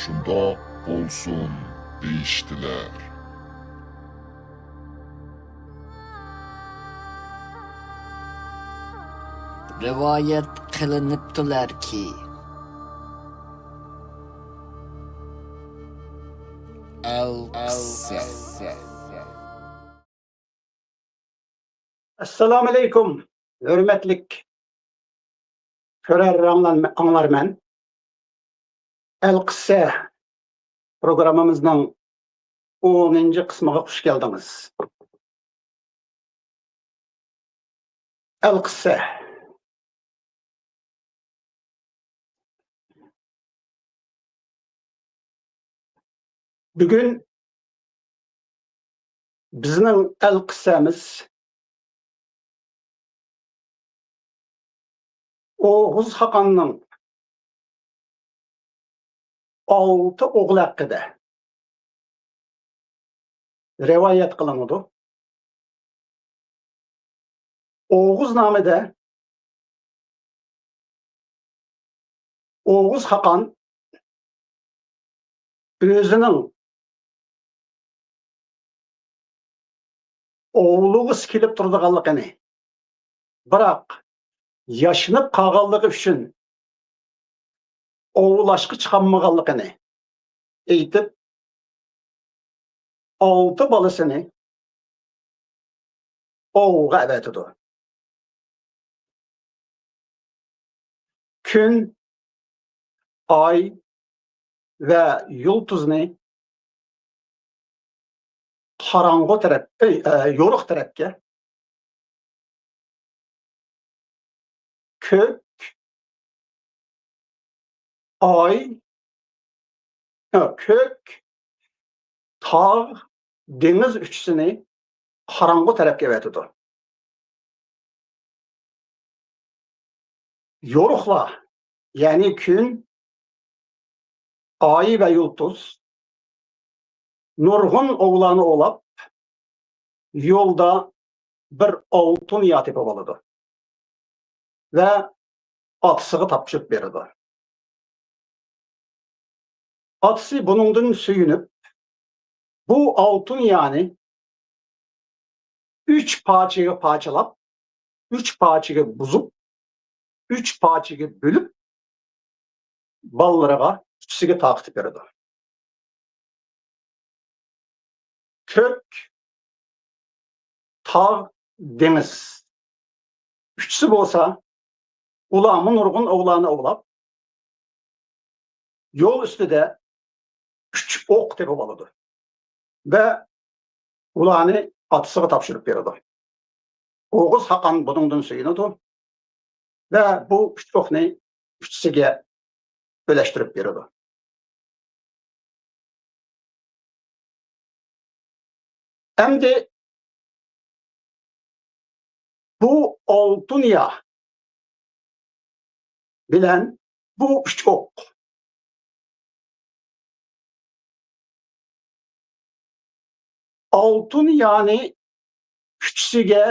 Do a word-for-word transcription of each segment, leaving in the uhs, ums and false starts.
شۇنداق بولسۇن دېيىشتىلەر. رىۋايەت قىلىنىپتۇلەركى، ئەلقىسسە. ئەسسالامۇئەلەيكۇم، ھۆرمەتلىك كۆرەر، ئاڭلار-، ئاڭلارمەن. ئەلقىسسە پروگراممىمىزنىڭ ئونىنچى قىسمىغا خۇش كەلدىڭىز. ئەلقىسسە. بۈگۈن بىزنىڭ ئەلقىسسەمىز ئوغۇز خاقاننىڭ ئالتە ئوغلى ھەققىدە رىۋايەت قىلىنىدۇ. ئوغۇزنامىدە ئوغۇز خاقان ئۆزىنىڭ ئوۋلىغۇسى كېلىپ تۇرىدىغانلىقىنى، بىراق ياشىنىپ قالغانلىقى ئۈچۈن ئوۋلاشقا چىقالمىغانلىقىنى ئېيتىپ، ئالتە بالىسىنى ئوۋغا ئەۋەتىدۇ. كۈن، ئاي ۋە يۇلتۇزنى قاراڭغۇ تەرەپ، ئەي، ئە، يورۇق تەرەپكە، كۆك، ئاي، ھە، كۆك، تاغ، دېڭىز ئۈچىسىنى قاراڭغۇ تەرەپكە ئەۋەتىدۇ. يورۇقلار، يەنى كۈن، ئاي ۋە يۇلتۇز نۇرغۇن ئوۋلارنى ئوۋلاپ، يولدا بىر ئالتۇن يا تېپىۋالىدۇ ۋە ئاتىسىغا تاپشۇرۇپ بېرىدۇ. ئاتىسى بۇنىڭدىن سۆيۈنۈپ، بۇ ئالتۇن يانى ئۈچ پارچىگە پارچىلاپ، ئۈچ پارچىگە بۇزۇپ، ئۈچ پارچىگە بۆلۈپ، بالىلىرىغا ئۈچىسىگە تارقىتىپ بېرىدۇ. كۆك، تاغ، دېڭىز. ئۈچىسى بولسا، ئۇلارمۇ نۇرغۇن ئوۋلارنى ئوۋلاپ، يول ئۈستىدە ئۈچ ئوق تېپىپ ئالىدۇ ۋە ئۇلارنى ئاتىسىغا تاپشۇرۇپ بېرىدۇ. ئوغۇز خاقان بۇنىڭدىن سۆيۈنىدۇ ۋە بۇ ئۈچ ئوقنى ئۈچىسىگە ئۈلەشتۈرۈپ بېرىدۇ. ئەمدى بۇ ئالتۇن يا بىلەن بۇ ئۈچ ئوق. ئالتۇن يانى ئۈچىسىگە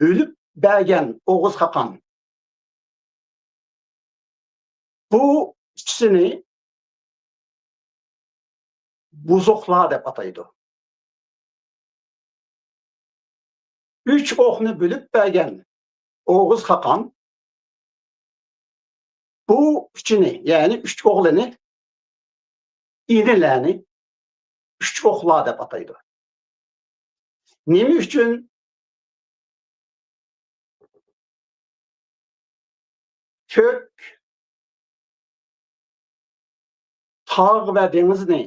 بۆلۈپ بەرگەن ئوغۇز خاقان بۇ ئۈچىسىنى بۇزۇقلار دەپ ئاتايدۇ. ئۈچ ئوقنى بۆلۈپ بەرگەن ئوغۇز خاقان بۇ ئۈچىنى، يەنى ئۈچ ئوغلىنى، ئىنىلەرنى ئۈچ ئوقلار دەپ ئاتايدۇ. نېمە ئۈچۈن؟ كۆك، تاغ ۋە دېڭىزنى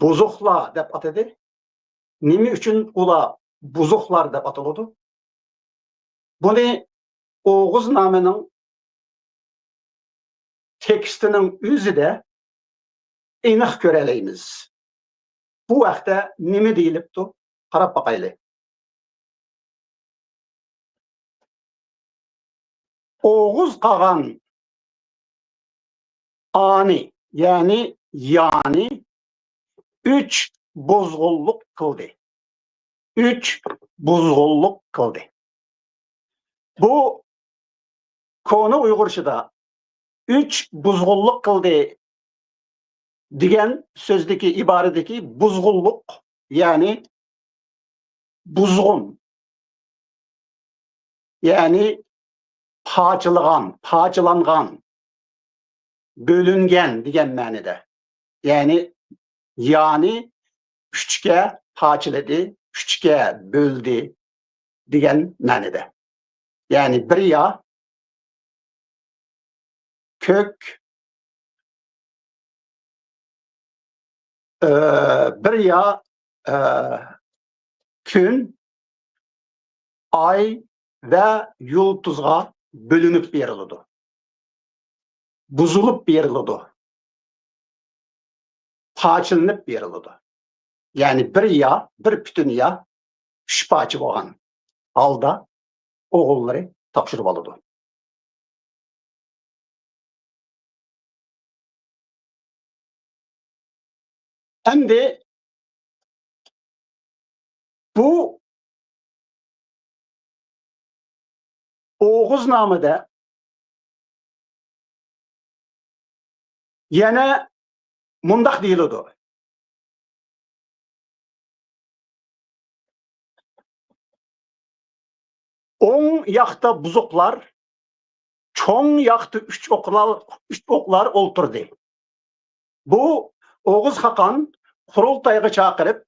بۇزۇقلار دەپ ئاتىدى. نېمە ئۈچۈن ئۇلار بۇزۇقلار دەپ ئاتىلىدۇ؟ بۇنى ئوغۇزنامىنىڭ تېكىستىنىڭ ئۆزىدە ئېنىق كۆرەلەيمىز. بۇ ھەقتە نېمە دېيىلىپتۇ؟ قاراپ باقايلى. ئوغۇز قاغان ئانى، يەنى يانى ئۈچ بۇزغۇنلۇق قىلدى. ئۈچ بۇزغۇنلۇق قىلدى. بۇ كونا ئۇيغۇرچىدا ئۈچ بۇزغۇنلۇق قىلدى دېگەن سۆزدىكى ئىبارىدىكى بۇزغۇنلۇق، يەنى بۇزغۇن، يەنى پارچىلىغان، پارچىلانغان، بۆلۈنگەن دېگەن مەنىدە. يەنى يانى ئۈچكە پارچىلىدى، ئۈچكە بۆلدى دېگەن مەنىدە. يەنى بىر يا كۆك، ئى، بىر يا، ئى، كۈن، ئاي ۋە يۇلتۇزغا بۆلۈنۈپ بېرىلىدۇ. بۇزۇلۇپ بېرىلىدۇ. پارچىلىنىپ بېرىلىدۇ. يەنى بىر يا، بىر پۈتۈن يا ئۈچ پارچە بولغان ھالدا ئوغۇللىرى تاپشۇرۇۋالىدۇ. ئەمدى بۇ ئوغۇزنامىدە يەنە مۇنداق دېيىلىدۇ. ئوڭ ياقتا بۇزۇقلار، چوڭ ياقتا ئۈچ ئوقلار، ئۈچ ئوقلار ئولتۇردى. بۇ ئوغۇز خاقان قۇرۇلتايغا چاقىرىپ،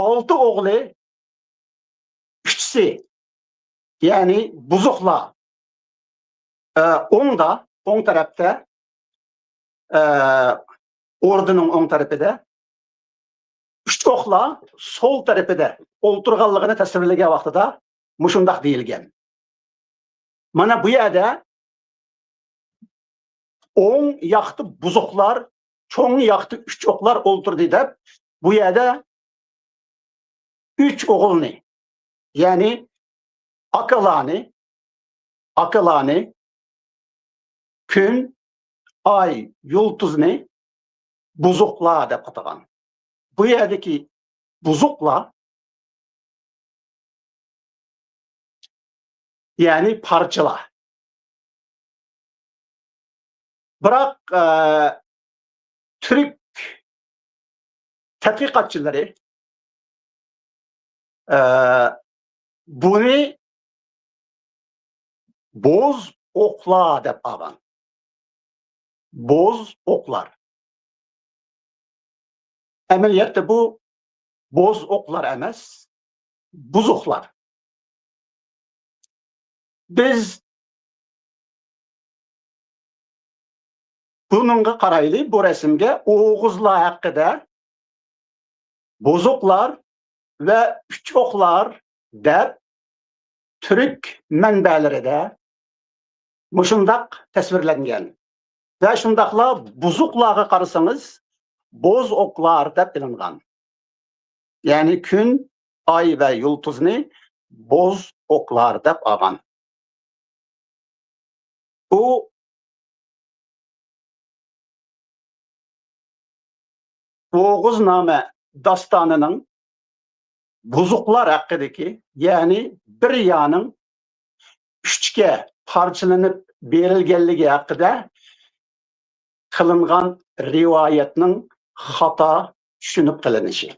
ئالتە ئوغلى، ئۈچىسى، يەنى بۇزۇقلار، ئە، ئوڭدا، ئوڭ تەرەپتە، ئە، ئوردىنىڭ ئوڭ تەرىپىدە، ئۈچ ئوقلار سول تەرىپىدە ئولتۇرغانلىقىنى تەسۋىرلىگەن ۋاقتىدا مۇشۇنداق دېيىلگەن. مانا بۇ يەردە ئوڭ ياقتا بۇزۇقلار، چوڭ ياقتا ئۈچ ئوقلار ئولتۇردى دەپ، بۇ يەردە ئۈچ ئوغۇلنى، يەنى ئاكىلارنى، ئاكىلارنى، كۈن، ئاي، يۇلتۇزنى بۇزۇقلار دەپ ئاتىغان. بۇ يەردىكى بۇزۇقلار، يەنى پارچىلار. بىراق، ئە، تۈرك تەتقىقاتچىلىرى، ئە، بۇنى بوز ئوقلار دەپ ئالغان. بوز ئوقلار. ئەمەلىيەتتە بۇ بوز ئوقلار ئەمەس، بۇزۇقلار. بىز بۇنىڭغا قارايلى، بۇ رەسىمگە ئوغۇزلار ھەققىدە بوزۇقلار ۋە ئۈچ ئوقلار دەپ تۈرك مەنبەلىرىدە مۇشۇنداق تەسۋىرلەنگەن. ۋە شۇنداقلا بۇزۇقلارغا قارىسىڭىز، بوز ئوقلار دەپ ئېلىنغان. يەنى كۈن، ئاي ۋە يۇلتۇزنى بوز ئوقلار دەپ ئالغان. بۇ ئوغۇزنامە داستانىنىڭ بۇزۇقلار ھەققىدىكى، يەنى بىر يانىڭ ئۈچكە پارچىلىنىپ بېرىلگەنلىكى ھەققىدە قىلىنغان رىۋايەتنىڭ خاتا چۈشىنىپ قېلىنىشى.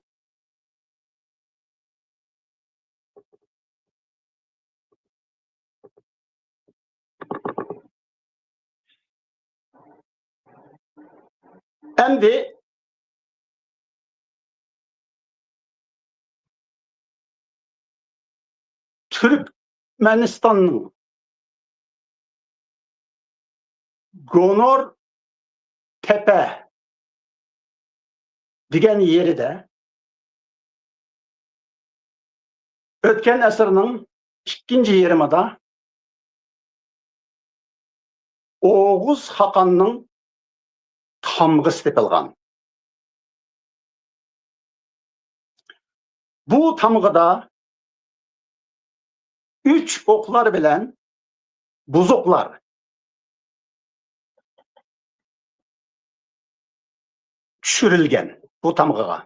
ئەمدى تۈركمەنىستاننىڭ گونور تەپە دېگەن يېرىدە ئۆتكەن ئەسىرنىڭ ئىككىنچى يېرىمىدا ئوغۇز خاقاننىڭ تامغىسى تېپىلغان. بۇ تامغىدا ئۈچ ئوقلار بىلەن بۇزۇقلار چۈشۈرۈلگەن بۇ تامغىغا.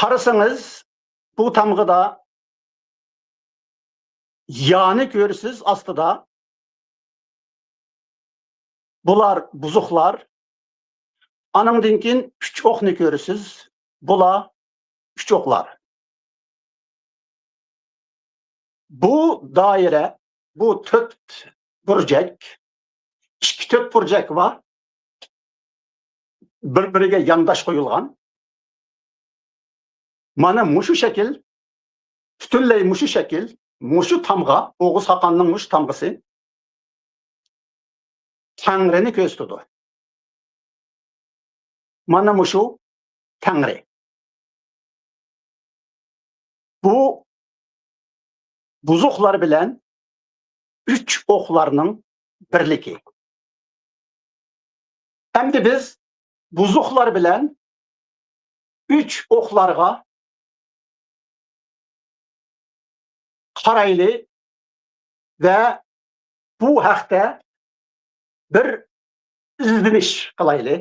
قارىسىڭىز، بۇ تامغىدا يانى كۆرىسىز، ئاستىدا بۇلار بۇزۇقلار. ئانىڭدىن كېيىن ئۈچ ئوقنى كۆرىسىز. بۇلار ئۈچ ئوقلار. بۇ دائىرە، بۇ تۆت بۇرجەك، ئىككى تۆت بۇرجەك بار. بىر-بىرىگە يانداش قويۇلغان. مانا مۇشۇ شەكىل، پۈتۈنلەي مۇشۇ شەكىل، مۇشۇ تامغا، ئوغۇز خاقاننىڭ مۇشۇ تامغىسى تەڭرىنى كۆرسىتىدۇ. مانا مۇشۇ تەڭرى. بۇ بۇزۇقلار بىلەن ئۈچ ئوقلارنىڭ بىرلىكى. ئەمدى بىز بۇزۇقلار بىلەن ئۈچ ئوقلارغا قارايلى ۋە بۇ ھەقتە بىر ئىزدىنىش قىلايلى.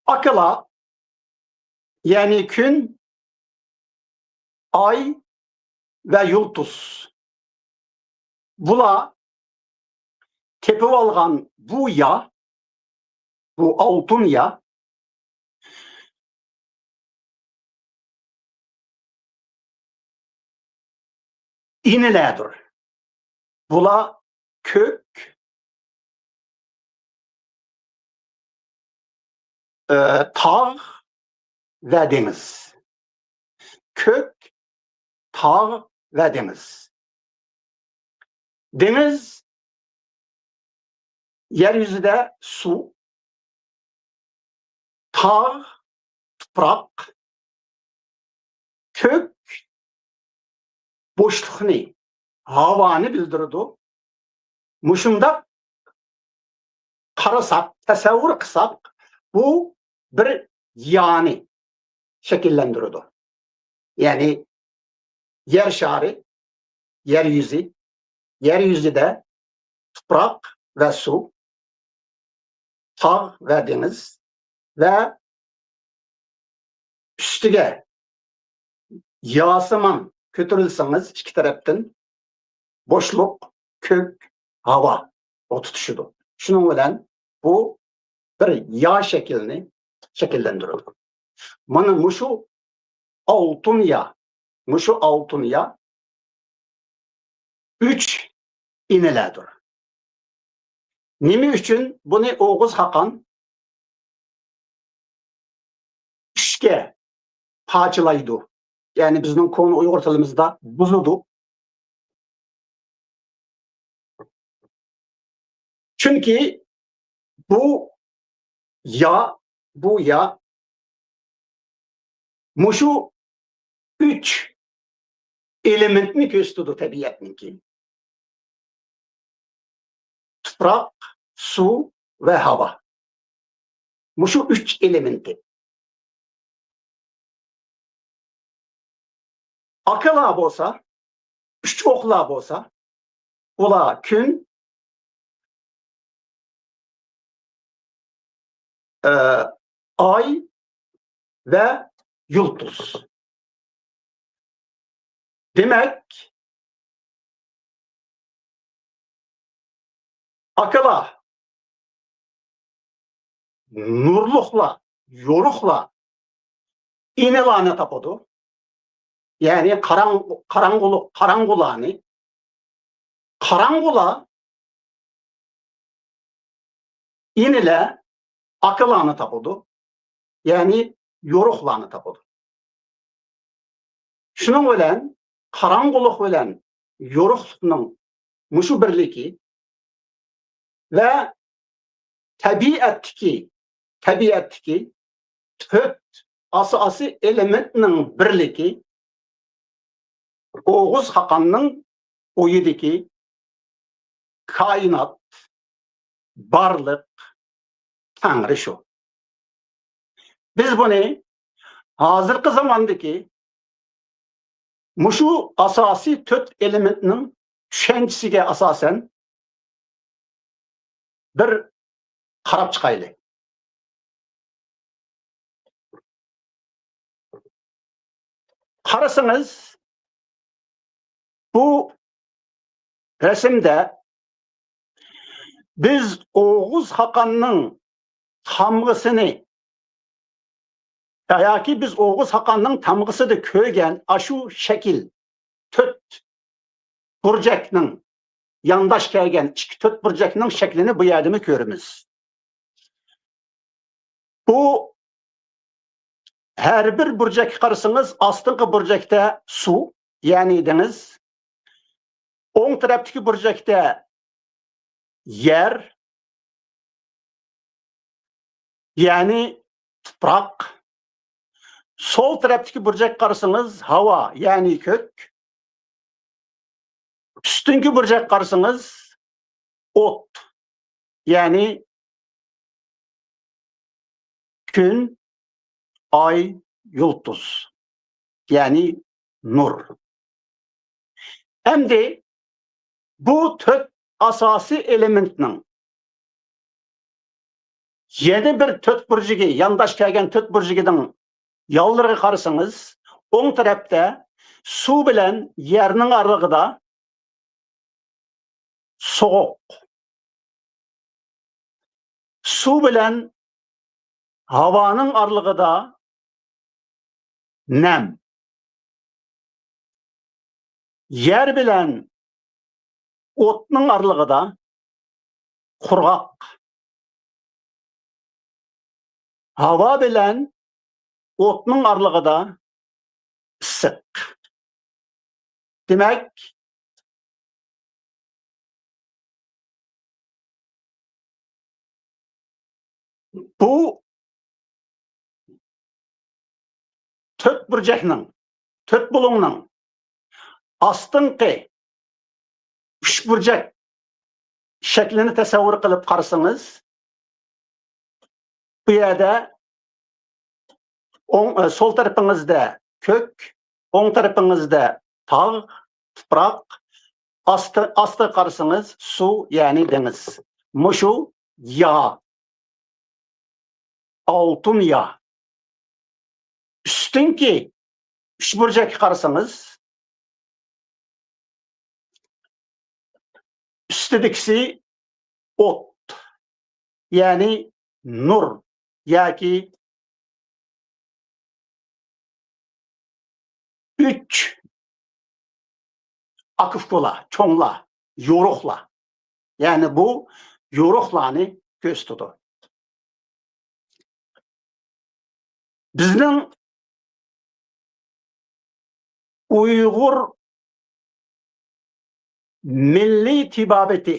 ئاكىلا، يەنى كۈن، ئاي ۋە يۇلتۇز. بۇلار تېپىۋالغان بۇ يا، بۇ ئالتۇن يا، ئىنىلەردۇر. بۇلار كۆك، ئى، تاغ ۋە دېڭىز. كۆك، تاغ ۋە دېڭىز. دېڭىز يەر يۈزىدە سۇ، تاغ، تۇپراق، كۆك بوشلۇقنى، ھاۋانى بىلدۈرىدۇ. مۇشۇنداق قارىساق، تەسەۋۋۇر قىلساق، بۇ بىر يانى شەكىللەندۈرىدۇ. يەنى يەر شارى، يەر يۈزى، يەر يۈزىدە تۇپراق ۋە سۇ، تاغ ۋە دېڭىز ۋە ئۈستىگە ياسىمان كۆتۈرۈلسىڭىز ئىككى تەرەپتىن بوشلۇق، كۆك، ھاۋا ئوتى چۈشىدۇ. شۇنىڭ بىلەن بۇ بىر يا شەكلىنى شەكىللەندۈرىدۇ. مانا مۇشۇ ئالتۇن يا، مۇشۇ ئالتۇن يا ئۈچ ئىنىلەدۇر. نېمە ئۈچۈن بۇنى ئوغۇز خاقان ئۈچكە پارچىلايدۇ؟ يەنى بىزنىڭ كونا ئۇيغۇر تىلىمىزدا بۇزىدۇ. چۈنكى بۇ يا، بۇ يا مۇشۇ ئۈچ ئېلېمېنتنى كۆرسىتىدۇ تەبىئەتنىڭكى. تۇپراق، سۇ ۋە ھاۋا. مۇشۇ ئۈچ ئېلېمېنتى. ئاكىلار بولسا، ئۈچ ئوقلار بولسا، ئۇلار كۈن، ئە، ئاي ۋە يۇلتۇز. دېمەك، ئاكىلار، نۇرلۇقلار، يورۇقلار، ئىنىلارنى تاپىدۇ. يەنى قاراڭ-، قاراڭغۇلۇق، قاراڭغۇلارنى، قاراڭغۇلار، ئىنىلەر ئاكىلارنى تاپىدۇ، يەنى يورۇقلارنى تاپىدۇ. شۇنىڭ بىلەن قاراڭغۇلۇق بىلەن يورۇقلۇقنىڭ مۇشۇ بىرلىكى ۋە تەبىئەتتىكى، تەبىئەتتىكى تۆت ئاساسىي ئېلېمېنتنىڭ بىرلىكى ئوغۇز خاقاننىڭ ئويىدىكى كائىنات، بارلىق، تەڭرى شۇ. بىز بۇنى ھازىرقى زاماندىكى مۇشۇ ئاساسىي تۆت ئېلېمېنتنىڭ چۈشەنچىسىگە ئاساسەن بىر قاراپ چىقايلى. قارىسىڭىز، بۇ رەسىمدە بىز ئوغۇز خاقاننىڭ تامغىسىنى ياكى بىز ئوغۇز خاقاننىڭ تامغىسىدا كۆرگەن ئاشۇ شەكىل، تۆت بۇرجەكنىڭ يانداش كەلگەن ئىككى تۆت بۇرجەكنىڭ شەكلىنى بۇ يەردىمۇ كۆرىمىز. بۇ ھەر بىر بۇرجەككە قارىسىڭىز، ئاستىنقى بۇرجەكتە سۇ، يەنى دېڭىز، ئوڭ تەرەپتىكى بۇرجەكتە يەر، يەنى تۇپراق، سول تەرەپتىكى بۇرجەككە قارىسىڭىز، ھاۋا، يەنى كۆك، ئۈستۈنكى بۇرجەككە قارىسىڭىز، ئوت، يەنى كۈن، ئاي، يۇلتۇز، يەنى نۇر. ئەمدى بۇ تۆت ئاساسىي ئېلېمېنتنىڭ يەنە بىر تۆت بۇرجىكى، يانداش كەلگەن تۆت بۇرجىكىنىڭ يانلىرىغا قارىسىڭىز، ئوڭ تەرەپتە سۇ بىلەن يەرنىڭ ئارىلىقىدا سوغۇق، سۇ بىلەن ھاۋانىڭ ئارىلىقىدا نەم، يەر بىلەن ئوتنىڭ ئارىلىقىدا قۇرغاق، ھاۋا بىلەن ئوتنىڭ ئارىلىقىدا ئىسسىق. دېمەك، بۇ تۆت بۇرجەكنىڭ، تۆت بۇلۇڭنىڭ ئاستىنقى ئۈچ بۇرجەك شەكلىنى تەسەۋۋۇر قىلىپ قارىسىڭىز، بۇ يەردە ئوڭ، ئە، سول تەرىپىڭىزدە كۆك، ئوڭ تەرىپىڭىزدە تاغ، تۇپراق، ئاستى، ئاستىغا قارىسىڭىز سۇ، يەنى دېڭىز. مۇشۇ يا، ئالتۇن يا. ئۈستۈنكى ئۈچ بۇرجەككە قارىسىڭىز، ئۈستىدىكىسى ئوت، يەنى نۇر ياكى ئۈچ ئاكا-ئۇكىلار، چوڭلار، يورۇقلار. يەنى بۇ يورۇقلارنى كۆرسىتىدۇ. بىزنىڭ ئۇيغۇر مىللىي تېبابىتى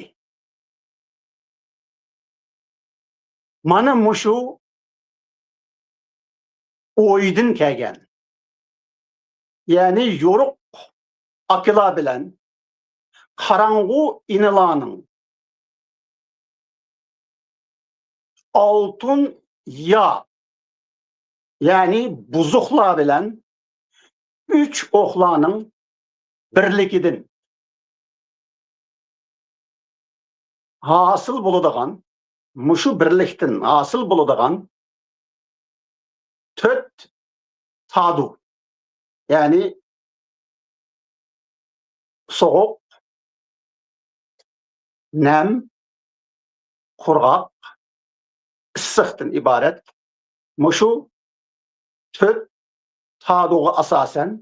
مانا مۇشۇ ئويدىن كەلگەن. يەنى يورۇق ئاكىلار بىلەن قاراڭغۇ ئىنىلارنىڭ ئالتۇن يا، يەنى بۇزۇقلار بىلەن ئۈچ ئوقلارنىڭ بىرلىكىدىن ھاسىل بولىدىغان، مۇشۇ بىرلىكتىن ھاسىل بولىدىغان تۆت تادۇ، يەنى سوغۇق، نەم، قۇرغاق، ئىسسىقتىن ئىبارەت مۇشۇ تۆت تادۇغا ئاساسەن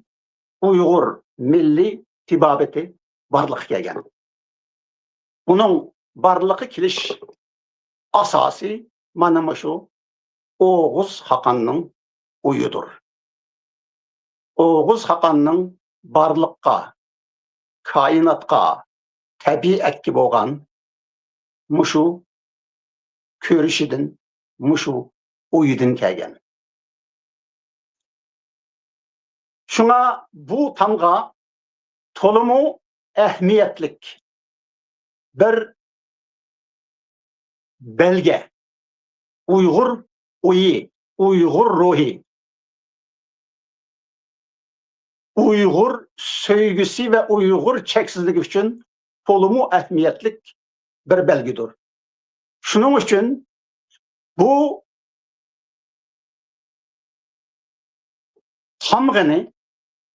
ئۇيغۇر مىللىي تېبابىتى بارلىققا كەلگەن. بۇنىڭ بارلىققا كېلىش ئاساسى مانا مۇشۇ ئوغۇز خاقاننىڭ ئويىدۇر. ئوغۇز خاقاننىڭ بارلىققا، كائىناتقا، تەبىئەتكە بولغان مۇشۇ كۆرۈشىدىن، مۇشۇ ئويىدىن كەلگەن. شۇڭا بۇ تامغا تولىمۇ ئەھمىيەتلىك بىر بەلگە. ئۇيغۇر ئويى، ئۇيغۇر روھى، ئۇيغۇر سۆيگۈسى ۋە ئۇيغۇر چەكسىزلىكى ئۈچۈن تولىمۇ ئەھمىيەتلىك بىر بەلگىدۇر. شۇنىڭ ئۈچۈن بۇ تامغىنى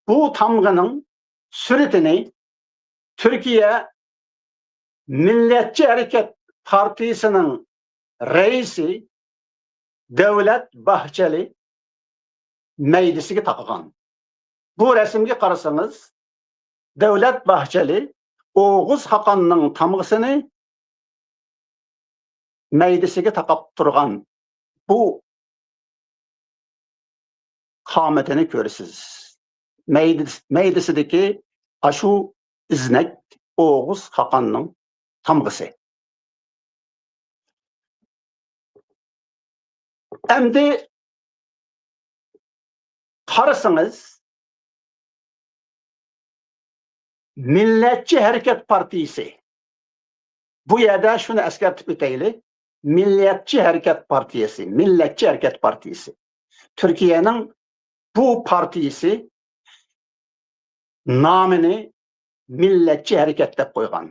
بۇ تامغىنىڭ سۈرىتىنى تۈركىيە مىللەتچى ھەرىكەت پارتىيىسىنىڭ رەئىسى دەۋلەت باھچەلى مەيدىسىگە تاقىغان. بۇ رەسىمگە قارىسىڭىز، دەۋلەت باھچەلى ئوغۇز خاقاننىڭ تامغىسىنى مەيدىسىگە تاقاپ تۇرغان بۇ قامىتىنى كۆرىسىز. مەيدىس-، مەيدىسىدىكى ئاشۇ ئىزنەك ئوغۇز خاقاننىڭ تامغىسى. ئەمدى قارىسىڭىز، مىللەتچى ھەرىكەت پارتىيىسى. بۇ يەردە شۇنى ئەسكەرتىپ ئۆتەيلى. مىللەتچى ھەرىكەت پارتىيىسى، مىللەتچى ھەرىكەت پارتىيىسى. تۈركىيەنىڭ بۇ پارتىيىسى نامىنى مىللەتچى ھەرىكەت دەپ قويغان.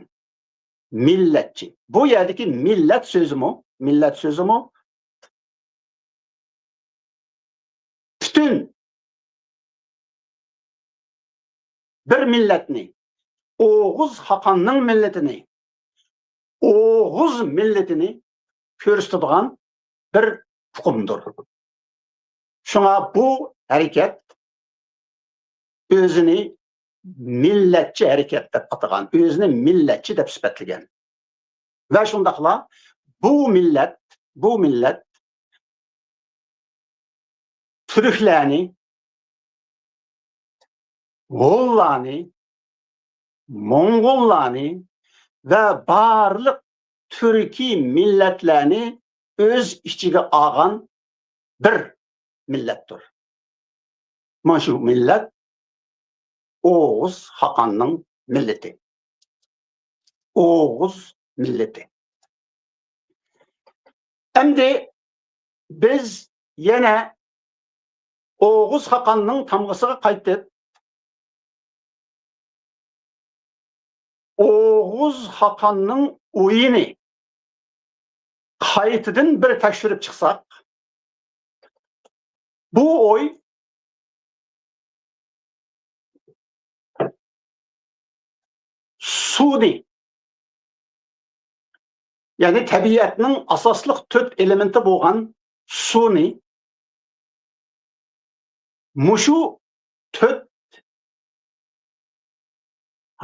مىللەتچى. بۇ يەردىكى مىللەت سۆزىمۇ، مىللەت سۆزىمۇ پۈتۈن بىر مىللەتنى، ئوغۇز خاقاننىڭ مىللىتىنى، ئوغۇز مىللىتىنى كۆرسىتىدىغان بىر ئۇقۇمدۇر. شۇڭا بۇ ھەرىكەت ئۆزىنى مىللەتچى ھەرىكەت دەپ ئاتىغان، ئۆزىنى مىللەتچى دەپ سۈپەتلىگەن. ۋە شۇنداقلا بۇ مىللەت، بۇ مىللەت تۈركلەرنى، ھونلارنى، موڭغۇللارنى ۋە بارلىق تۈركىي مىللەتلەرنى ئۆز ئىچىگە ئالغان بىر مىللەتتۇر. مانا شۇ مىللەت ئوغۇز خاقاننىڭ مىللىتى. ئوغۇز مىللىتى. ئەمدى بىز يەنە ئوغۇز خاقاننىڭ تامغىسىغا قايتىپ، ئوغۇز خاقاننىڭ ئويىنى قايتىدىن بىر تەكشۈرۈپ چىقساق، بۇ ئوي سۇنى، يەنى تەبىئەتنىڭ ئاساسلىق تۆت ئېلېمېنتى بولغان سۇنى مۇشۇ تۆت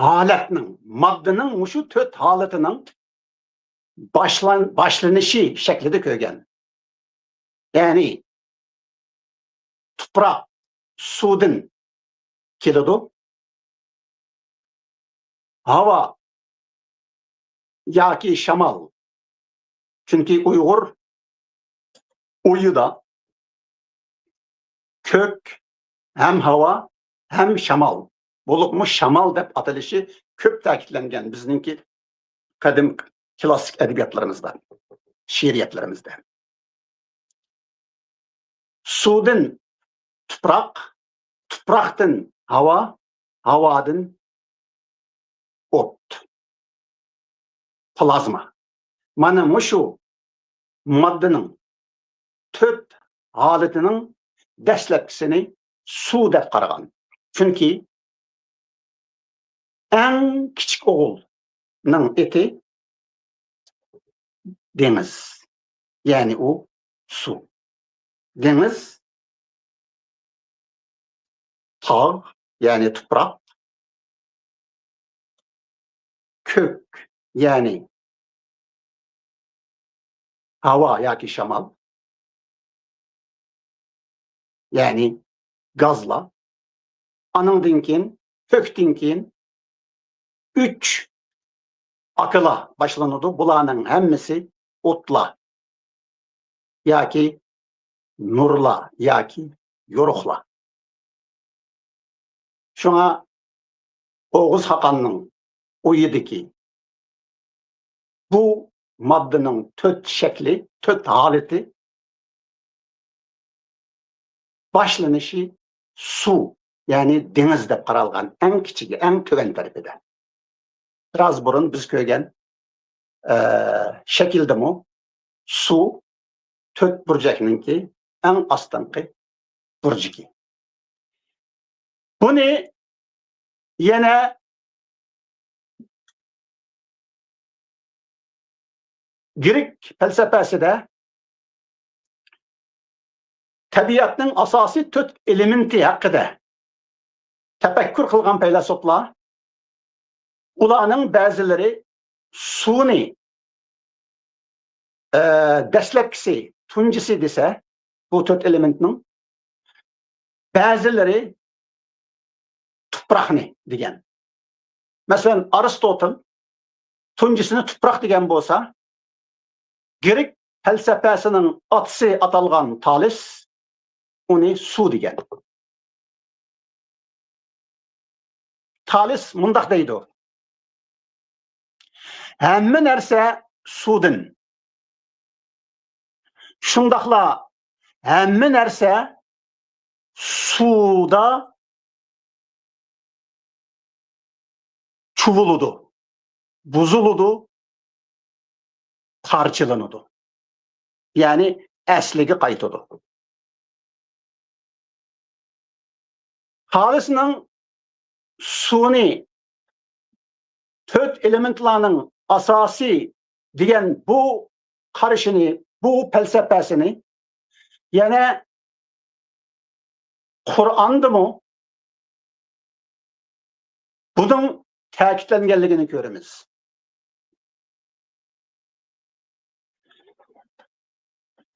ھالەتنىڭ، ماددىنىڭ مۇشۇ تۆت ھالىتىنىڭ باشلان-، باشلىنىشى شەكلىدە كۆرگەن. يەنى تۇپراق سۇدىن كېلىدۇ. ھاۋا ياكى شامال. چۈنكى ئۇيغۇر ئويىدا كۆك ھەم ھاۋا ھەم شامال، بولۇپمۇ شامال دەپ ئاتىلىشى كۆپ تەكىتلەنگەن بىزنىڭكى قەدىم كلاسسىك ئەدەبىياتلىرىمىزدا، شېئىرىيەتلىرىمىزدە. سۇدىن تۇپراق، تۇپراقتىن ھاۋا، ھاۋادىن ئوت، پلازما. مانا مۇشۇ ماددىنىڭ تۆت ھالىتىنىڭ دەسلەپكىسىنى سۇ دەپ قارىغان. چۈنكى ئەڭ كىچىك ئوغۇلنىڭ ئېتى دېڭىز، يەنى ئۇ سۇ. دېڭىز، تاغ، يەنى تۇپراق، كۆك، يەنى ھاۋا ياكى شامال، يەنى گازلار. ئانىڭدىن كېيىن، كۆكتىن كېيىن ئۈچ ئاكىلار باشلىنىدۇ. بۇلارنىڭ ھەممىسى ئوتلار ياكى نۇرلار ياكى يورۇقلار. شۇڭا ئوغۇز خاقاننىڭ ئويىدىكى بۇ ماددىنىڭ تۆت شەكلى، تۆت ھالىتى باشلىنىشى سۇ، يەنى دېڭىز دەپ قارالغان ئەڭ كىچىكى، ئەڭ تۆۋەن تەرىپىدە. بىراز بۇرۇن بىز كۆرگەن، ئە، شەكىلدىمۇ سۇ تۆت بۇرجەكنىڭكى ئەڭ ئاستىنقى بۇرجىكى. بۇنى يەنە گرېك پەلسەپەسىدە تەبىئەتنىڭ ئاساسىي تۆت ئېلېمېنتى ھەققىدە تەپەككۇر قىلغان پەيلاسوپلار، ئۇلارنىڭ بەزىلىرى سۇنى، ئە، دەسلەپكىسى، تۇنجىسى دېسە، بۇ تۆت ئېلېمېنتنىڭ بەزىلىرى تۇپراقنى دېگەن. مەسىلەن، ئارستوتىل تۇنجىسىنى تۇپراق دېگەن بولسا، گرېك پەلسەپەسىنىڭ ئاتىسى ئاتالغان تالېس ئۇنى سۇ دېگەن. تالېس مۇنداق دەيدۇ: «ھەممە نەرسە سۇدىن. شۇنداقلا ھەممە نەرسە سۇدا چۇۋۇلىدۇ، بۇزۇلىدۇ، پارچىلىنىدۇ.» يەنى ئەسلىگە قايتىدۇ. تالېسنىڭ سۇنى تۆت ئېلېمېنتلارنىڭ ئاساسى دېگەن بۇ قارىشىنى، بۇ پەلسەپەسىنى يەنە قۇرئاندىمۇ بۇنىڭ تەكىتلەنگەنلىكىنى كۆرىمىز.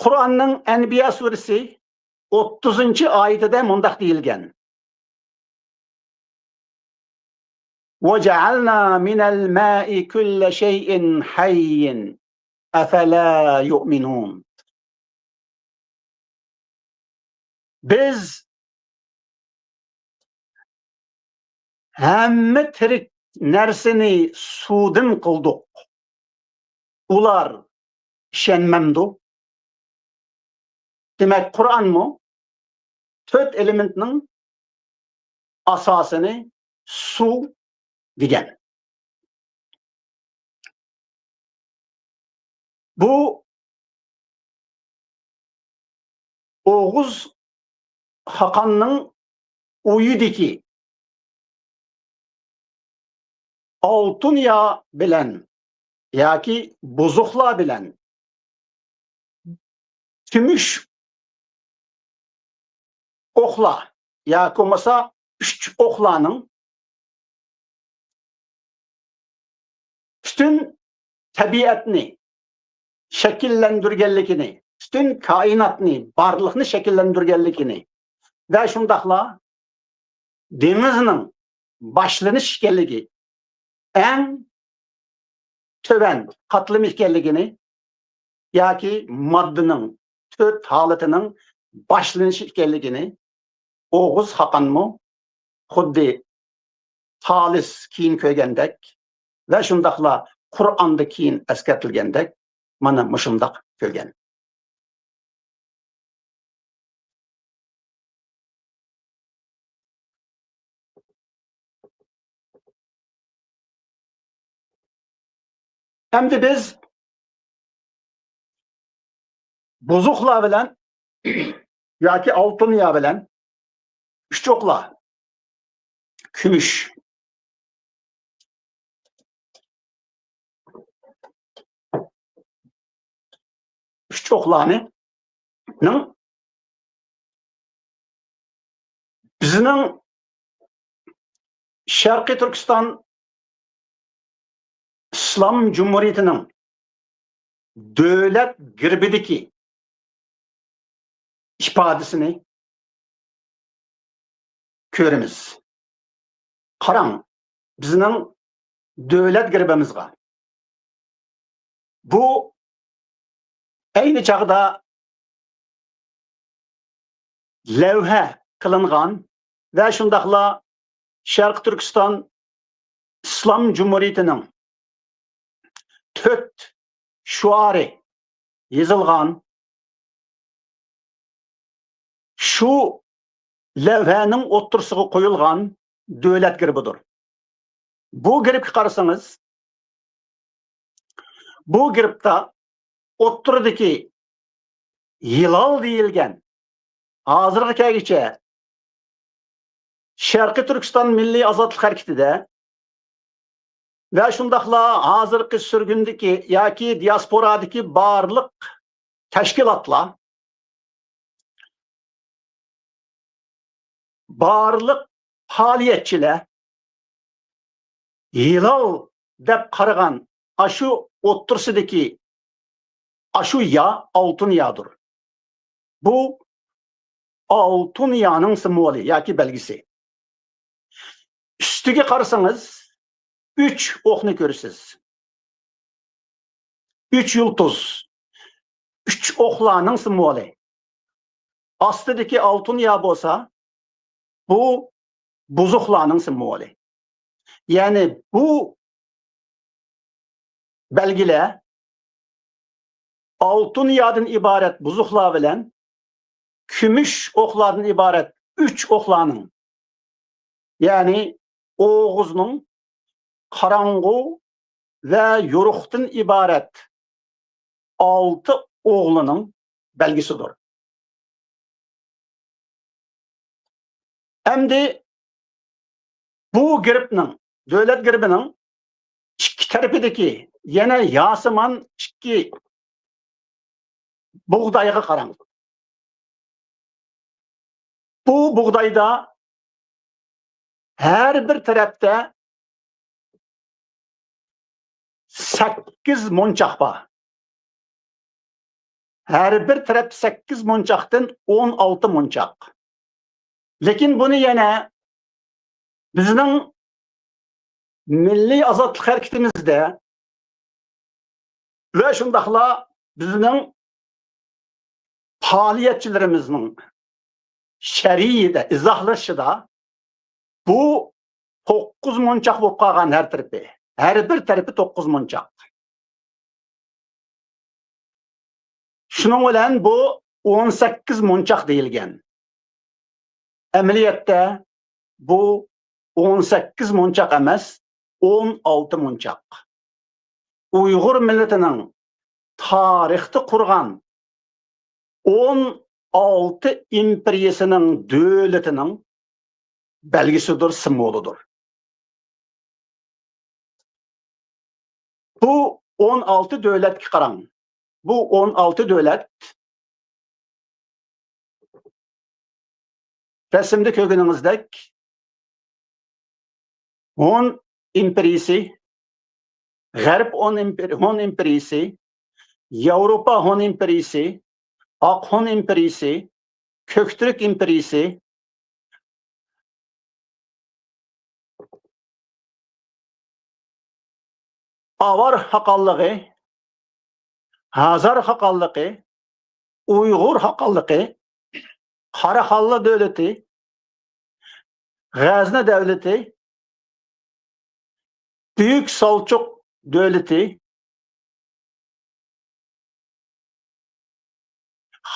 قۇرئاننىڭ ئەنبىيا سۈرىسى ئوتتۇزىنچى ئايىتىدە مۇنداق دېيىلگەن: «وَجَعَلْنَا مِنَ الْمَاءِ كُلَّ شَيْءٍ حَيٍّ أَفَلَا يُؤْمِنُونَ.» بىز ھەممە تىرىك نەرسىنى سۇدىن قىلدۇق. ئۇلار ئىشەنمەمدۇ؟ دېمەك، قۇرئانمۇ تۆت ئېلېمېنتنىڭ ئاساسىنى سۇ دېگەن. بۇ ئوغۇز خاقاننىڭ ئۆيىدىكى ئالتۇن يا بىلەن ياكى بۇزۇقلار بىلەن كۈمۈش ئوقلار ياكى بولمىسا ئۈچ ئوقلارنىڭ پۈتۈن تەبىئەتنى شەكىللەندۈرگەنلىكىنى، پۈتۈن كائىناتنى، بارلىقنى شەكىللەندۈرگەنلىكىنى ۋە شۇنداقلا دېڭىزنىڭ باشلىنىش ئىكەنلىكى، ئەڭ تۆۋەن قاتلىمى ئىكەنلىكىنى ياكى ماددىنىڭ تۆت ھالىتىنىڭ باشلىنىشى ئىكەنلىكىنى ئوغۇز خاقانمۇ خۇددى تالىس كېيىن كۆرگەندەك ۋە شۇنداقلا قۇرئاندا كېيىن ئەسكەرتىلگەندەك مانا مۇشۇنداق كۆرگەن. ئەمدى بىز بۇزۇقلار بىلەن ياكى ئالتۇن يا بىلەن ئۈچ ئوقلار، كۈمۈش ئۈچ ئوقلارنىڭ بىزنىڭ شەرقىي تۈركىستان ئىسلام جۇمھۇرىيىتىنىڭ دۆلەت گېربىدىكى ئىپادىسىنى كۆرىمىز. قاراڭ، بىزنىڭ دۆلەت گېربىمىزغا. بۇ ئەينى چاغدا لەۋھە قىلىنغان ۋە شۇنداقلا شەرقىي تۈركىستان ئىسلام جۇمھۇرىيىتىنىڭ تۆت شوئارى يېزىلغان. شۇ لەۋھەنىڭ ئوتتۇرىسىغا قويۇلغان دۆلەت گېربىدۇر. بۇ گېربكە قارىسىڭىز، بۇ گېربتا ئوتتۇرىدىكى ھىلال دېيىلگەن، ھازىرغا كەلگۈچە شەرقىي تۈركىستان مىللىي ئازادلىق ھەرىكىتىدە ۋە شۇنداقلا ھازىرقى سۈرگۈندىكى ياكى دىياسپورادىكى بارلىق تەشكىلاتلار، بارلىق پائالىيەتچىلەر ھىلال دەپ قارىغان ئاشۇ ئوتتۇرىسىدىكى ئاشۇ يا ئالتۇن يادۇر. بۇ ئالتۇن يانىڭ سىمۋولى ياكى بەلگىسى. ئۈستىگە قارىسىڭىز، ئۈچ ئوقنى كۆرىسىز. ئۈچ يۇلتۇز، ئۈچ ئوقلارنىڭ سىمۋولى. ئاستىدىكى ئالتۇن يا بولسا، بۇ بۇزۇقلارنىڭ سىمۋولى. يەنى بۇ بەلگىلەر ئالتۇن يادىن ئىبارەت بۇزۇقلار بىلەن كۈمۈش ئوقلاردىن ئىبارەت ئۈچ ئوقلارنىڭ، يەنى ئوغۇزنىڭ قاراڭغۇ ۋە يورۇقتىن ئىبارەت ئالتە ئوغلىنىڭ بەلگىسىدۇر. ئەمدى بۇ گېربنىڭ، دۆلەت گېربىنىڭ ئىككى تەرىپىدىكى يەنە ياسىمان ئىككى بۇغدايغا قاراڭ. بۇ بۇغدايدا ھەر بىر تەرەپتە سەككىز مونچاق بار. ھەر بىر تەرەپ سەككىز مونچاقتىن ئون ئالتە مونچاق. لېكىن بۇنى يەنە بىزنىڭ مىللىي ئازادلىق ھەرىكىتىمىزدە ۋە شۇنداقلا بىزنىڭ پائالىيەتچىلىرىمىزنىڭ شەرھىدە، ئىزاھلىشىدا بۇ توققۇز مونچاق بولۇپ قالغان ھەر تەرىپى. ھەر بىر تەرىپى توققۇز مونچاق. شۇنىڭ بىلەن بۇ ئون سەككىز مونچاق دېيىلگەن. ئەمەلىيەتتە بۇ ئون سەككىز مونچاق ئەمەس، ئون ئالتە مونچاق. ئۇيغۇر مىللىتىنىڭ تارىختا قۇرغان ئون ئالتە ئىمپېرىيىسىنىڭ دۆلىتىنىڭ بەلگىسىدۇر، سىمۋولىدۇر. بۇ ئون ئالتە دۆلەتكە قاراڭ. بۇ ئون ئالتە دۆلەت رەسىمدە كۆرگىنىڭىزدەك ھون ئىمپېرىيىسى، غەرب ھون ئىمپېر-، ھون ئىمپېرىيىسى، ياۋروپا ھون ئىمپېرىيىسى، ئاق ھون ئىمپېرىيىسى، كۆكتۈرك ئىمپېرىيىسى، ئاۋار خاقانلىقى، ھازار خاقانلىقى، ئۇيغۇر خاقانلىقى، قاراخانلار دۆلىتى، غەزنە دەۋلىتى، بۈيۈك سالچۇق دۆلىتى،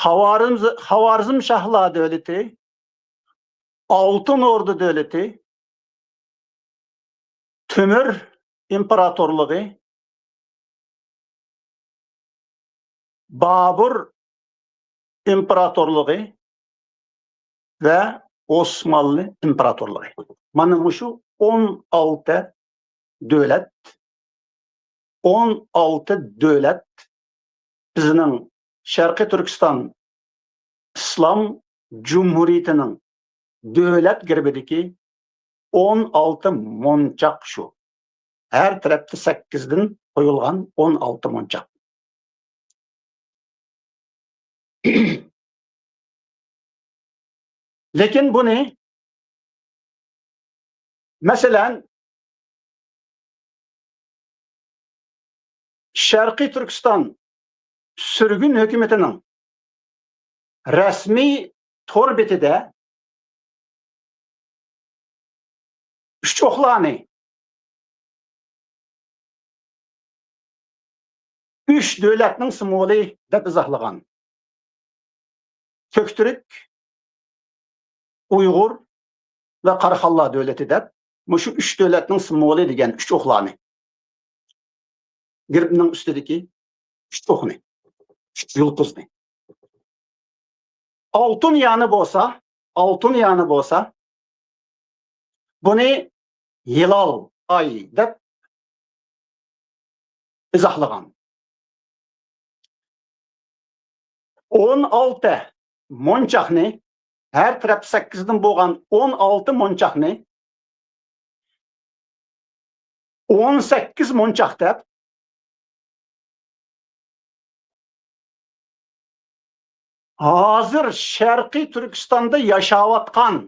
خاۋارىمز-، خاۋارزم شاھلار دۆلىتى، ئالتۇن ئوردا دۆلىتى، تۆمۈر ئىمپېراتورلۇقى، بابۇر ئىمپېراتورلۇقى ۋە ئوسمانلى ئىمپېراتورلۇقى. مانا مۇشۇ ئون ئالتە دۆلەت، ئون ئالتە دۆلەت بىزنىڭ شەرقىي تۈركىستان ئىسلام جۇمھۇرىيىتىنىڭ دۆلەت گېربىدىكى ئون ئالتە مونچاق شۇ. ھەر تەرەپتە سەككىزدىن قويۇلغان ئون ئالتە مونچاق. لېكىن بۇنى، مەسىلەن، شەرقىي تۈركىستان سۈرگۈن ھۆكۈمىتىنىڭ رەسمىي تور بېتىدە ئۈچ ئوقلارنى ئۈچ دۆلەتنىڭ سىمۋولى دەپ ئىزاھلىغان. كۆكتۈرك، ئۇيغۇر ۋە قاراخانلار دۆلىتى دەپ مۇشۇ ئۈچ دۆلەتنىڭ سىمۋولى دېگەن ئۈچ ئوقلارنى. گېربنىڭ ئۈستىدىكى ئۈچ ئوقنى، ئۈچ يۇلتۇزنى. ئالتۇن يانى بولسا، ئالتۇن يانى بولسا، بۇنى ھىلال ئاي دەپ ئىزاھلىغان. ئون ئالتە مونچاقنى، ھەر تەرەپ سەككىزدىن بولغان ئون ئالتە مونچاقنى ئون سەككىز مونچاق دەپ، ھازىر شەرقىي تۈركىستاندا ياشاۋاتقان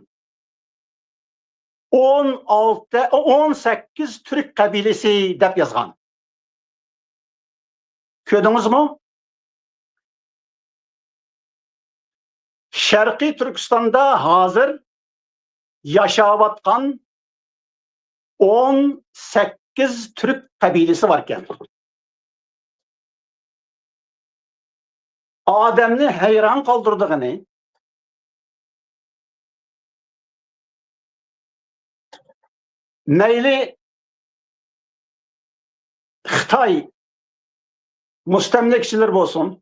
ئون ئالتە، ئون سەككىز تۈرك قەبىلىسى دەپ يازغان. كۆردىڭىزمۇ؟ شەرقىي تۈركىستاندا ھازىر ياشاۋاتقان ئون سەككىز تۈرك قەبىلىسى باركەن. ئادەمنى ھەيران قالدۇرىدىغىنى، مەيلى خىتاي مۇستەملىكىچىلىرى بولسۇن،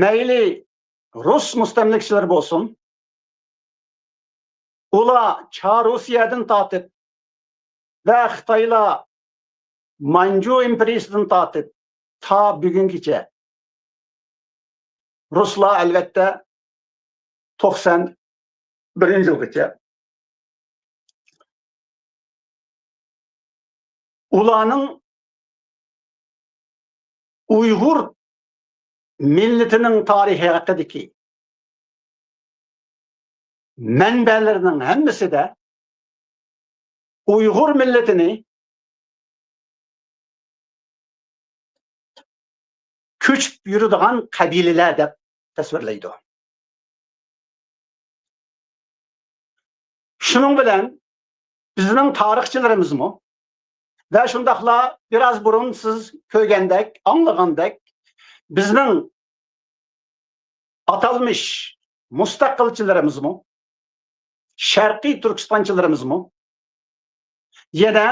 مەيلى رۇس مۇستەملىكىچىلىرى بولسۇن، ئۇلار چار رۇسىيەدىن تارتىپ ۋە خىتايلار مانجۇ ئىمپېرىيىسىدىن تارتىپ تا بۈگۈنگىچە، رۇسلار ئەلۋەتتە توقسان بىرىنچى يىلغىچە، ئۇلارنىڭ ئۇيغۇر مىللىتىنىڭ تارىخى ھەققىدىكى مەنبەلىرىنىڭ ھەممىسىدە ئۇيغۇر مىللىتىنى كۆچۈپ يۈرىدىغان قەبىلىلەر دەپ تەسۋىرلەيدۇ. شۇنىڭ بىلەن بىزنىڭ تارىخچىلىرىمىزمۇ ۋە شۇنداقلا بىراز بۇرۇن سىز كۆرگەندەك، ئاڭلىغاندەك، بىزنىڭ ئاتالمىش مۇستەقىلچىلىرىمىزمۇ، شەرقىي تۈركىستانچىلىرىمىزمۇ يەنە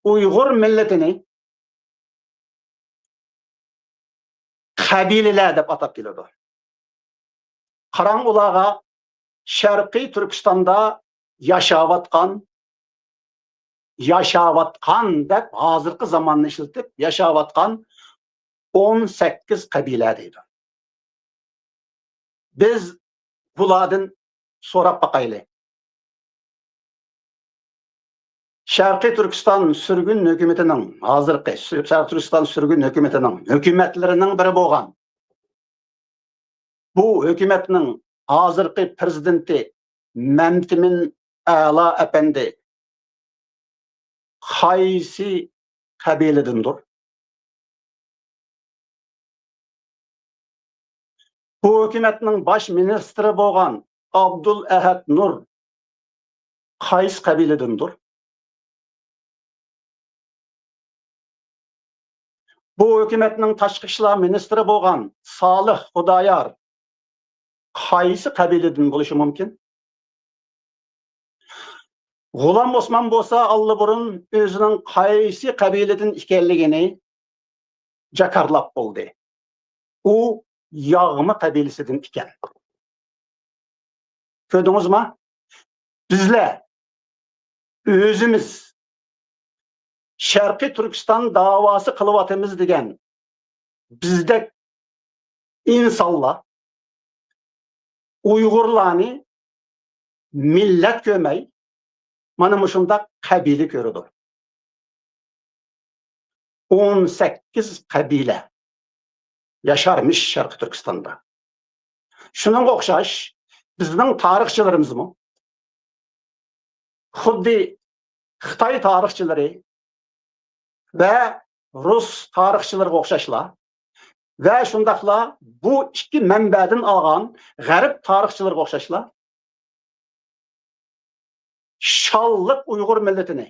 ئۇيغۇر مىللىتىنى قەبىلىلەر دەپ ئاتاپ كېلىدۇ. قاراڭ ئۇلارغا، شەرقىي تۈركىستاندا ياشاۋاتقان، ياشاۋاتقان دەپ ھازىرقى زاماننى ئىشلىتىپ، ياشاۋاتقان ئون سەككىز قەبىلە دەيدۇ. بىز بۇلاردىن سوراپ باقايلى. شەرقىي تۈركىستان سۈرگۈن ھۆكۈمىتىنىڭ، ھازىرقى شەرقىي تۈركىستان سۈرگۈن ھۆكۈمىتىنىڭ ھۆكۈمەتلىرىنىڭ بىرى بولغان، بۇ ھۆكۈمەتنىڭ ھازىرقى پىرېزىدېنتى مەمتىمىن ئەلا ئەپەندى قايسى قەبىلىدىندۇر؟ بۇ ھۆكۈمەتنىڭ باش مىنىستىرى بولغان ئابدۇل ئەھەد نۇر قايسى قەبىلىدىندۇر؟ بۇ ھۆكۈمەتنىڭ تاشقى ئىشلار مىنىستىرى بولغان سالىھ خۇدايار قايسى قەبىلىدىن بولۇشى مۇمكىن؟ غۇلام ئوسمان بولسا ئاللىبۇرۇن ئۆزىنىڭ قايسى قەبىلىدىن ئىكەنلىكىنى جاكارلاپ بولدى. ئۇ ياغما قەبىلىسىدىن ئىكەن. كۆردىڭىزما؟ بىزلەر ئۆزىمىز شەرقىي تۈركىستان داۋاسى قىلىۋاتىمىز دېگەن بىزدەك ئىنسانلار ئۇيغۇرلارنى مىللەت كۆرمەي، مانا مۇشۇنداق قەبىلە كۆرىدۇ. ئون سەككىز قەبىلە ياشارمىش شەرقىي تۈركىستاندا. شۇنىڭغا ئوخشاش، بىزنىڭ تارىخچىلىرىمىزمۇ خۇددى خىتاي تارىخچىلىرى ۋە رۇس تارىخچىلىرىغا ئوخشاشلا ۋە شۇنداقلا بۇ ئىككى مەنبەدىن ئالغان غەرب تارىخچىلىرىغا ئوخشاشلا شانلىق ئۇيغۇر مىللىتىنى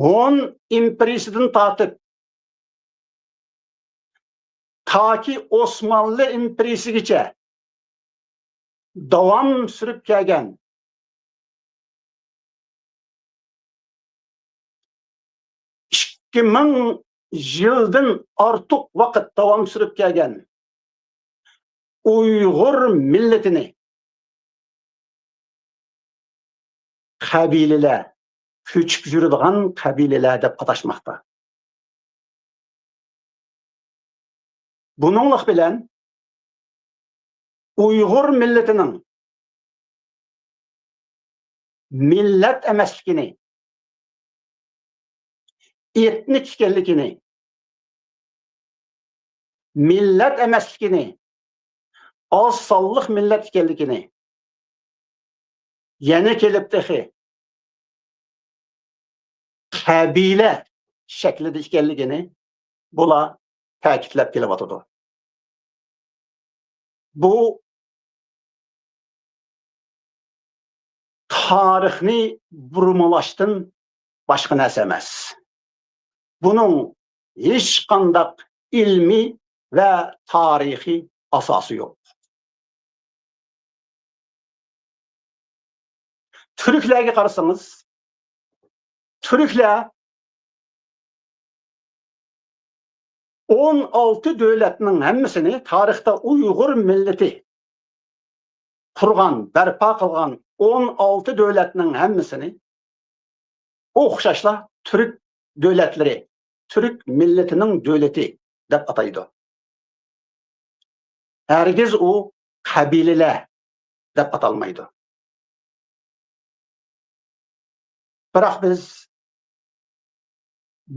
ھون ئىمپېرىيىسىدىن تارتىپ تاكى ئوسمانلى ئىمپېرىيىسىگىچە داۋام سۈرۈپ كەلگەن ئىككى مىڭ يىلدىن ئارتۇق ۋاقىت داۋام سۈرۈپ كەلگەن ئۇيغۇر مىللىتىنى قەبىلىلەر، كۆچۈپ يۈرىدىغان قەبىلىلەر دەپ ئاتاشماقتا. بۇنىڭلىق بىلەن ئۇيغۇر مىللىتىنىڭ مىللەت ئەمەسلىكىنى، ئېتنىك ئىكەنلىكىنى، مىللەت ئەمەسلىكىنى، ئاز سانلىق مىللەت ئىكەنلىكىنى، يەنە كېلىپ تېخى قەبىلە شەكلىدە ئىكەنلىكىنى بۇلار تەكىتلەپ كېلىۋاتىدۇ. بۇ تارىخنى بۇرمىلاشتىن باشقا نەرسە ئەمەس. بۇنىڭ ھېچقانداق ئىلمىي ۋە تارىخىي ئاساسى يوق. تۈركلەرگە قارىسىڭىز، تۈركلەر ئون ئالتە دۆلەتنىڭ ھەممىسىنى، تارىختا ئۇيغۇر مىللىتى قۇرغان، بەرپا قىلغان ئون ئالتە دۆلەتنىڭ ھەممىسىنى ئوخشاشلا تۈرك دۆلەتلىرى، تۈرك مىللىتىنىڭ دۆلىتى دەپ ئاتايدۇ. ھەرگىز ئۇ قەبىلىلەر دەپ ئاتالمايدۇ. بىراق بىز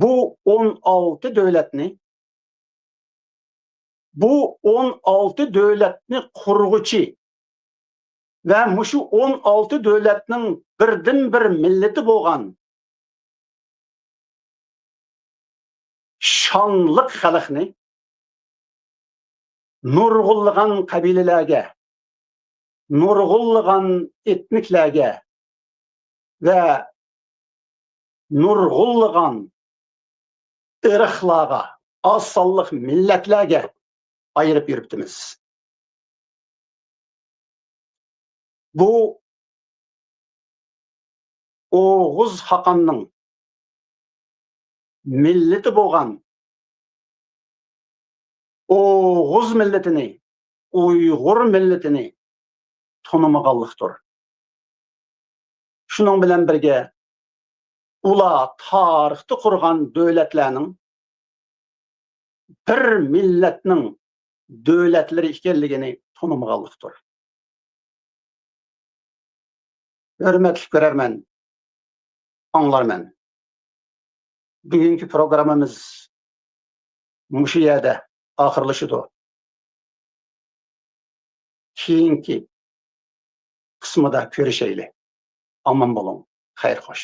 بۇ ئون ئالتە دۆلەتنى، بۇ ئون ئالتە دۆلەتنى قۇرغۇچى ۋە مۇشۇ ئون ئالتە دۆلەتنىڭ بىردىنبىر مىللىتى بولغان شانلىق خەلقنى نۇرغۇنلىغان قەبىلىلەرگە، نۇرغۇنلىغان ئېتنىكلەرگە ۋە نۇرغۇنلىغان ئىرقلارغا، ئاز سانلىق مىللەتلەرگە ئايرىپ يۈرۈپتىمىز. بۇ ئوغۇز خاقاننىڭ مىللىتى بولغان ئوغۇز مىللىتىنى، ئۇيغۇر مىللىتىنى تونۇمىغانلىقتۇر. شۇنىڭ بىلەن بىرگە، ئۇلار تارىختا قۇرغان دۆلەتلەرنىڭ بىر مىللەتنىڭ دۆلەتلىرى ئىكەنلىكىنى تونۇمىغانلىقتۇر. ھۆرمەتلىك كۆرەرمەن، ئاڭلارمەن. بۈگۈنكى پروگراممىمىز مۇشۇ يەردە ئاخىرلىشىدۇ. كېيىنكى قىسمىدا كۆرۈشەيلى. ئامان بولۇڭ. خەير خوش.